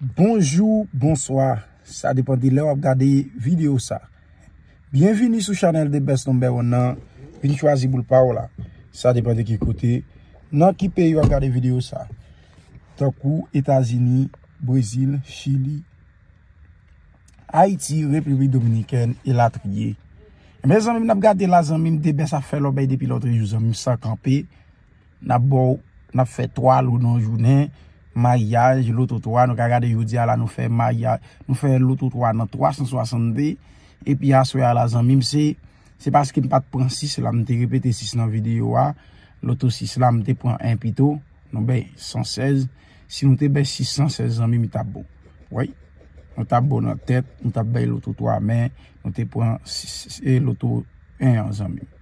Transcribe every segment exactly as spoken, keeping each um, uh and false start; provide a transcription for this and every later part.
Bonjou, bonswa. Sa depann de lè w ap gade videyo sa. Byenvini sou chanèl The Best Number One nan. Vin chwazi boul pa w la. Sa depann de ki kote, nan ki peyi w ap gade videyo sa. Tankou Etazini, Brezil, Chili, Ayiti, Repiblik Dominikèn, elatriye. Mezanmi, n ap gade la, zanmi m, The Best ap fè lòbèy depi lòtrejou, zanmi m, san kanpe. N ap ba w, n ap fè twa lo nan jounen, maryaj, loto twa, nou ka gade jodi a la, nou fè maryaj, nou fè loto twa nan twa san swasannde, epi aswè a la, zanmi m, se, se paske m pa t pran sis la, m te repete sis nan videyo a, loto sis la, m te pran en pito, nou bay san sèz, si nou te bay sis san sèz, zanmi m, li t ap bon. Wi, nou t ap bon nan tèt, nou t ap bay loto twa, men nou te pran sis, e, loto en an, zanmi m.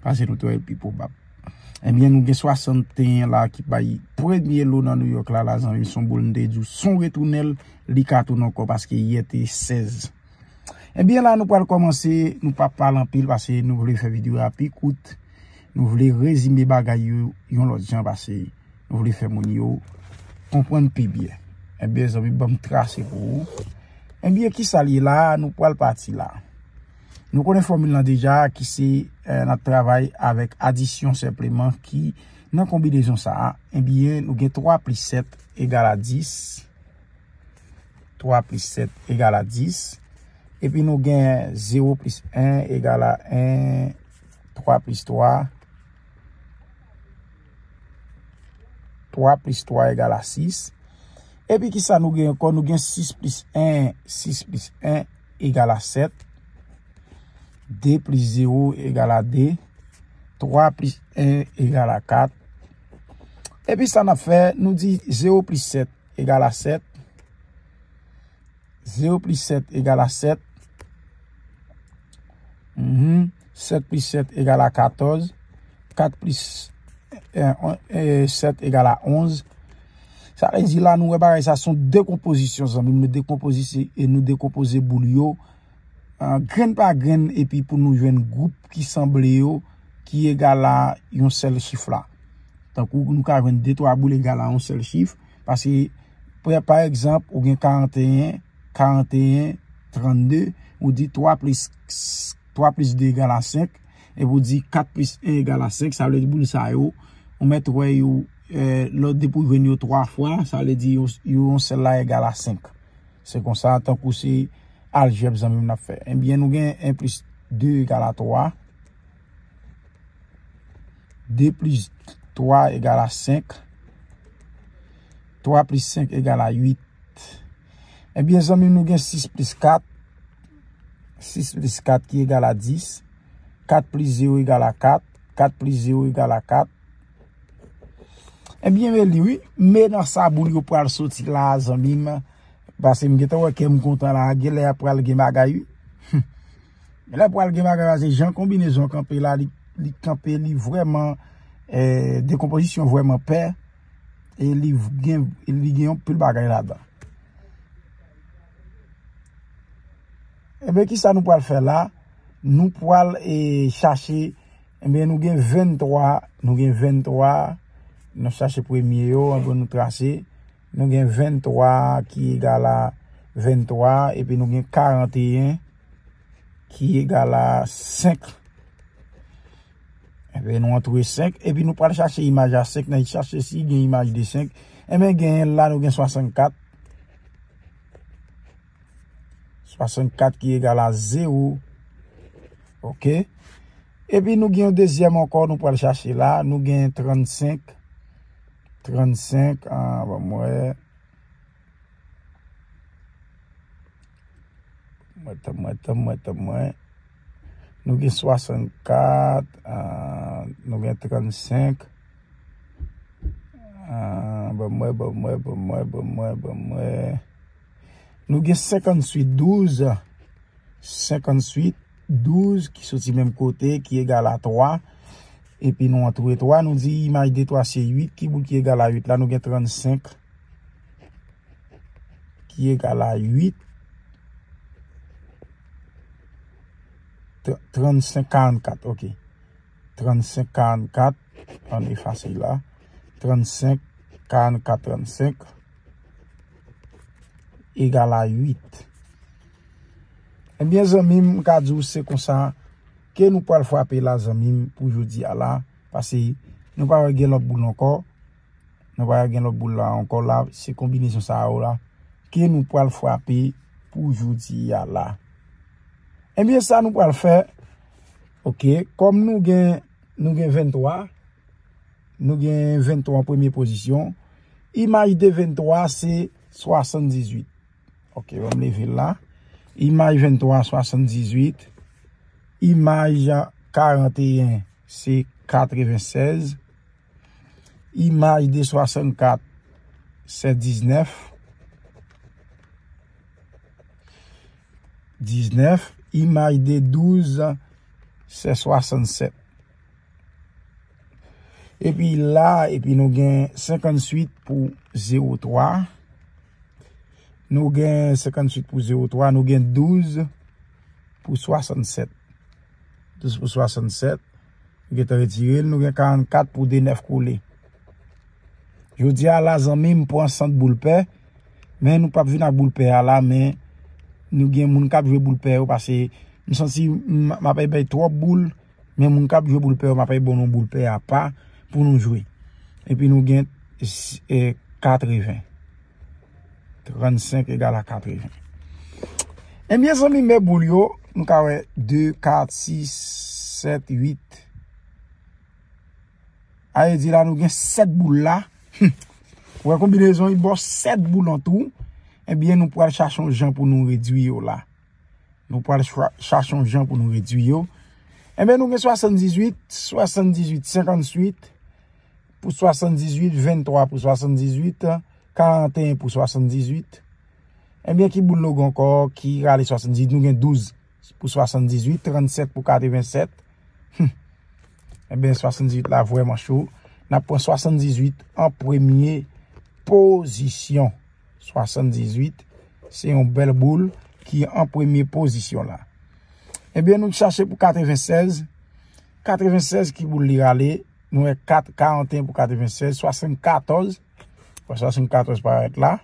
Paske nou te wè l pi pwobab. Ebyen, nou gen swasanteyen la ki bay premye lo nan New York la, la, zanmi m, se yon boul m te di w, se yon retounèl, li ka tounen ankò paske yè te sèz. Ebyen, la, nou pral kòmanse, nou p ap pale anpil paske nou vle fè videyo a pi kout. Nou vle rezime bagay yo yon lòt jan paske nou vle fè moun yo konprann pi byen. Ebyen, zanmi, ban m trase pou ou. Ebyen, kisa l ye la? Nou pral pati la. Nou konnen fòmil lan deja, ki se, eh, n ap travay avèk adisyon senpleman ki nan konbinezon sa a. Ebyen, nou gen twa plis sèt egal a dis. Twa plis sèt egal a dis. Epi nou gen zewo plis en egal a en. Twa plis twa. Twa plis twa egal a sis. Epi kisa nou gen ankò? Nou gen sis plis en, sis plis en egal a sèt. De plis zewo egal a de. Twa plis en egal a kat. Epi sa n ap fè, nou di zewo plis sèt egal a sèt. Zewo plis sèt egal a sèt. Mhm. Sèt plis sèt egal a katòz. Kat plis, eh, on- eh, sèt egal a onz. Sa vle di la, nou wè bagay sa se yon dekonpozisyon, zanmi m. Nou dekonpoze, e nou dekonpoze boul yo, eh, grenn pa grenn, epi pou nou jwenn gwoup ki sanble yo, ki egal a yon sèl chif la. Tankou nou ka jwenn de twa boul egal a yon sèl chif, paske, pa, pa egzanp, ou gen karanteyen, karanteyen, trannde, ou di twa plis, twa plis de egal a senk, epi ou di kat plis en egal a senk, sa vle di boul sa yo, ou mèt wè yo, eh, lè w depi w jwenn yo twa fwa, sa vle di yo, yo yon sèl la egal a senk. Se konsa, tankou se aljèb zanmi m n ap fè. Ebyen, nou gen en plis de egal a twa. De plis twa egal a senk. Twa plis senk egal a uit. Ebyen, zanmi m, nou gen sis plis kat. Sis plis kat ki egal a dis. Kat plis zewo egal a kat. Kat plis zewo egal a kat. Ebyen, men li, wi. Men nan sa boul yo pral soti la, zanmi m. Paske m gentan wè kè m kontan la. Genlè pral gen bagay, wi. Genlè pral gen bagay, paske jan konbinezon kanpe la, li, li kanpe, li vrèman, eh, dekonpozisyon vrèman pè. E li gen, li gen yon pil bagay ladan. Ebyen, kisa nou pral fè la? Nou pral, eh, chache, ebyen, nou gen venntwa, nou gen venntwa, nou chache premye yo, anvan nou trase. Nou gen venntwa ki egal a venntwa, epi nou gen karanteyen ki egal a senk. Epi nou antre senk, epi nou pral chache imaj a senk, nan chache si gen imaj de senk. Ebyen, genyen la, nou gen swasannkat. Swasannkat ki egal a zewo. Oke. Epi nou gen yon dezyèm ankò, nou pral chache la. Nou gen trannsenk. Trannsenk, ah, ban m wè. Mwen, tann mwen, tann mwen, tann mwen. Nou gen swasannkat, ah, nou gen trannsenk. Ah, ban m wè, ban m wè, ban m wè, ban m wè, ban m wè. Nou gen senkantuit, douz. Senkantuit, douz ki soti menm kote, ki egal a twa. Epi nou antre twa, nou di imaj de twa se uit. Ki bout ki egal a uit la? Nou gen trannsenk ki egal a uit. Tr-, trannsenk karannkat, oke. Trannsenk karannkat, ann efase la. Trannsenk karannkat trannsenk. egal a uit. Ebyen, zanmi m, m ka di w se konsa ke nou pral frape la, zanmi m, pou jodi a la, paske nou pa wè gen lòt boul ankò. Nou pa wè gen lòt boul la ankò la, se konbinezon sa yo la ke nou pral frape pou jodi a la. Ebyen, sa nou pral fè, oke, kòm nou gen, nou gen venntwa, nou gen venntwa an premye pozisyon, imaj de venntwa se swasanndizuit. Oke, ban m leve l la. Imaj venntwa, swasanndizuit. Imaj karanteyen, se katrevennsèz. Imaj de swasannkat, se diznèf. Diznèf. Imaj de douz, se swasannsèt. Epi la, epi nou gen senkantuit pou zewo twa. Nou gen senkantuit pou zewo twa, nou gen douz pou swasannsèt. Douz pou swasannsèt. Nou gentan retire l, nou gen karannkat pou de nèf kole. Jodi a la, zanmi m, pran sant boul pè, men nou p ap vin ak boul pè a la, men nou gen moun k ap jwe boul pè yo, paske m santi m, m ap bay twòp boul, men moun k ap jwe boul pè yo, m ap bay bon non boul pè apa pou nou jwe. Epi nou gen, e, katreven. Trannsenk egal a katreven. Ebyen, zanmi, men boul yo, nou ka wè de, kat, sis, sèt, uit. A vle di la, nou gen sèt boul la. Ou wè konbinezon, li ba w sèt boul an tou. Ebyen, nou pral chache yon jan pou nou redwi yo la. Nou pral chwa- chache yon jan pou nou redwi yo. Ebyen, nou gen swasanndizuit, swasanndizuit, senkantuit pou swasanndizuit, venntwa pou swasanndizuit, karanteyen pou swasanndizuit. Ebyen, ki boul nou gen ankò ki rale swasanndizuit? Nou gen douz pou swasanndizuit, trannsèt pou katrevensèt. Hum. Ebyen, swasanndizuit la vrèman cho. N ap pran swasanndizuit an premye pozisyon. Swasanndizuit, se yon bèl boul ki an premye pozisyon la. Ebyen, nou chache pou katrevensèz. Katrevensèz, ki boul li rale? Nou wè kat, karanteyen pou katrevensèz, swasannkatòz. Wè swasannkatòz parèt la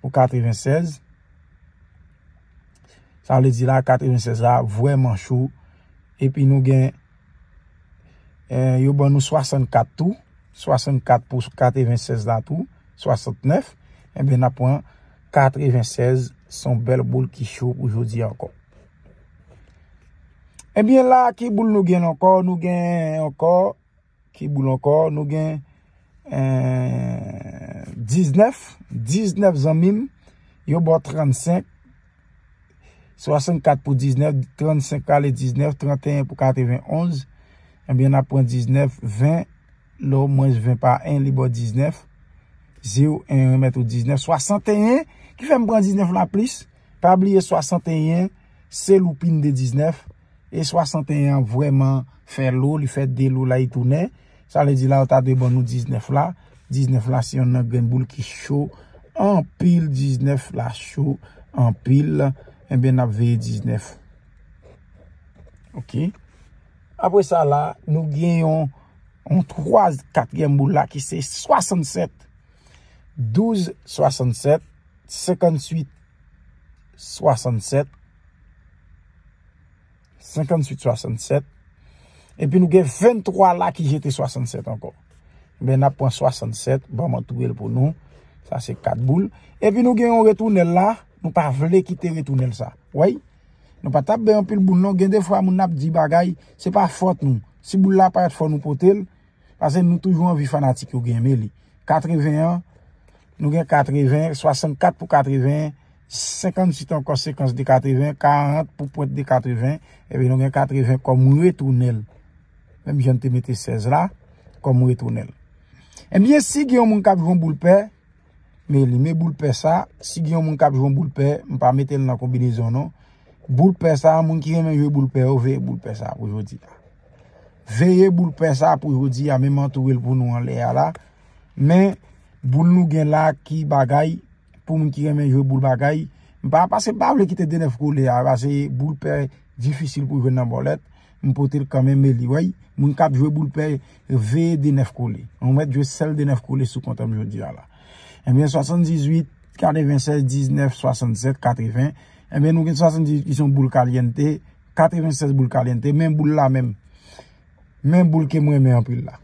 pou katrevensèz. Sa vle di la, katrevensèz la vrèman cho. Epi nou gen, eh, yo ban nou swasannkat tou. Swasannkat pou katrevensèz la tou. Swasantnèf. Ebyen, n ap pran katrevensèz. Se yon bèl boul ki cho pou jodi a ankò. Ebyen, la, ki boul nou gen ankò? Nou gen ankò, ki boul ankò? Nou gen, eh, diznèf. Diznèf, zanmi m. Yo ba w trannsenk. Swasannkat pou diznèf, trannsenk rale diznèf, tranteyen pou katrevenonz. Ebyen, n ap pran diznèf, ven, lè w mwens ven pa en, li ba w diznèf. Zewo en remèt ou diznèf. Swasanteyen, ki fè m pran diznèf la plis. Pa bliye swasanteyen, se loupin de diznèf. E swasanteyen an vrèman fè lo, li fè de lo la, li tounen. Sa vle di la, yo ta dwe ban nou diznèf la. Diznèf la, se yonn nan grenn boul ki cho anpil. Diznèf la cho anpil. Ebyen, n ap veye diznèf. Oke. Apre sa la, nou gen yon, yon twa, katriyèm boul la ki se swasannsèt. Douz swasannsèt, senkantuit swasannsèt, senkantuit swasannsèt. Epi nou gen venntwa la ki jete swasannsèt ankò. Ebyen, n ap pran swasannsèt, ban m antoure l pou nou. Sa se kat boul. Epi nou gen yon retounèl la, nou pa vle kite retounèl sa. Wi. Nou pa t ap bay anpil boul non. Gen defwa moun ap di bagay, se pa fòt nou. Si boul la parèt fò nou pote l, paske nou toujou anvi fanatik yo gen, men li. Katreven an, nou gen katreven, swasannkat pou katreven, senkantuit ankò sekans de katreven, karant pou pwent de katreven, epi nou gen katreven kòm retounèl. Menm jan n te mete sèz la, kòm retounèl. Ebyen, si gen yon moun k ap jwe yon boul pè, men li, men boul pè sa, si gen yon moun k ap jwe yon boul pè, m pa mete l nan konbinezon non. Boul pè sa, moun ki renmen jwe boul pè yo, veye boul pè sa pou jodi a. Veye boul pè sa pou jodi a, men m antoure l pou nou anlè a la. Men, boul nou gen la ki bagay, pou moun ki renmen jwe boul bagay, m pa, paske m pa vle kite de nèf kole a, paske boul pè difisil pou jwenn nan bòlèt, m pote l kanmenm, men li, wi. Moun k ap jwe boul pè, veye de nèf kole. Ou mèt jwe sèl de nèf kole sou kont an m jodi a la. Ebyen, swasanndizwit, katrevensèz, diznèf, swasannsèt, katreven. Ebyen, nou gen swasanndizuit ki se yon boul kalyente, katrevensèz boul kalyente, men boul la menm. Men boul ke m renmen anpil la.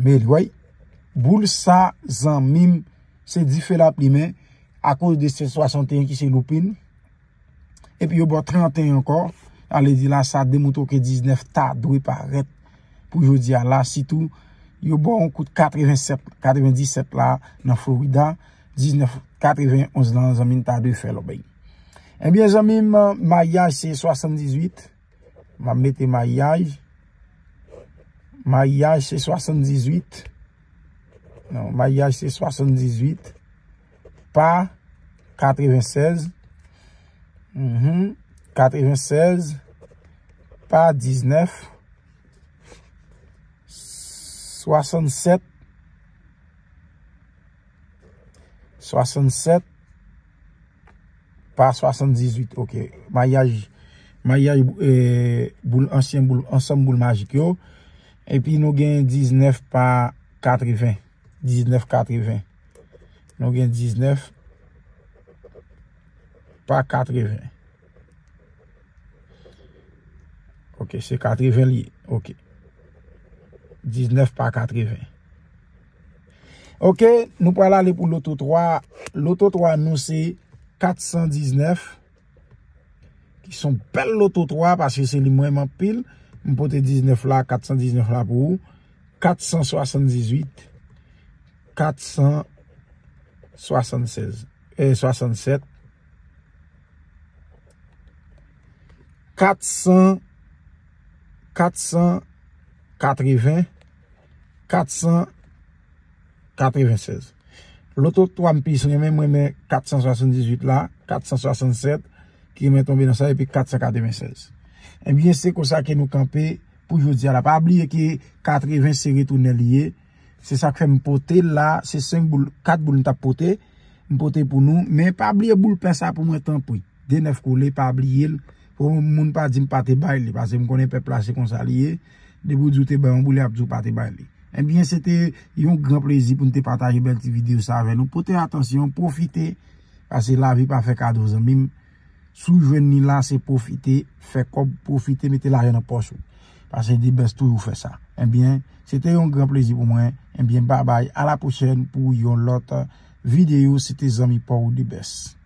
Men li, wè. Boul sa, zanmi m, se dife laplimen, akoz de se swasanteyen ki se loupin. Epi yo ba w tranteyen ankò. Ale di la, sa demontre ke diznèf ta dwe parèt pou jodi a la. Sitou, yo ba w yon kout katrevensèt, katrevendisèt la nan Florida. Diznèf katrevenonz lan, zanmi m, ta dwe fè lòbèy. Ebyen, zanmi m, maryaj se swasanndizwit. M ap mete maryaj. Maryaj se swasanndizwit. Non, maryaj se swasanndizwit pa katrevensèz. Mhm. Katrevensèz pa diznèf. Swasannsèt. Swasannsèt pa swasanndizwit. Ok. Maryaj, maryaj, eh, boul, ansyen boul, ansanm boul majik yo. Epi nou gen diznèf pa katreven. Diznèf katreven. Nou gen diznèf pa katreven. Ok, se katreven li ye. Ok. Diznèf pa katreven. Ok, nou pral ale pou loto twa. Loto twa nou se katsandiznèf, ki se yon bèl loto twa, paske se li m renmen anpil. M pote diznèf la, katsandiznèf la pou ou. Katsanswasanndizwit, katsanswasannsèz, eh, swasannsèt, katsan, katsan katreven, katsan katrevensèz. Loto twa m plis renmen, m renmen katsanswasanndizwit la, katsanswasannsèt, ki renmen tonbe nan sa, epi katsankatrevensèz. Ebyen, se konsa ke nou kanpe pou jodi a la. Pa bliye ke katreven se retounen li ye. Se sa k fè m pote l la, se senk boul, kat boul m t ap pote, m pote pou nou. Men pa bliye boul pè sa pou mwen, tanpri. De nèf kole, pa bliye l. Pou moun pa di m pa te bay li, paske m konnen pèp la se konsa li ye. Depi w di w te bay yon boul, y ap di w pa te bay li. Ebyen, se te yon gran plezi pou n te pataje bèl ti videyo sa avè nou. Pote atansyon, pwofite, paske lavi pa fè kado, zanmi m. Si w jwenn li la, se pwofite, fè kòb, pwofite, mete lajan nan pòch ou. Paske The Best toujou fè sa. Ebyen, se te yon gran plezi pou mwen. Ebyen, babay, a la pwochèn pou yon lòt videyo. Se te zanmi pa w The Best.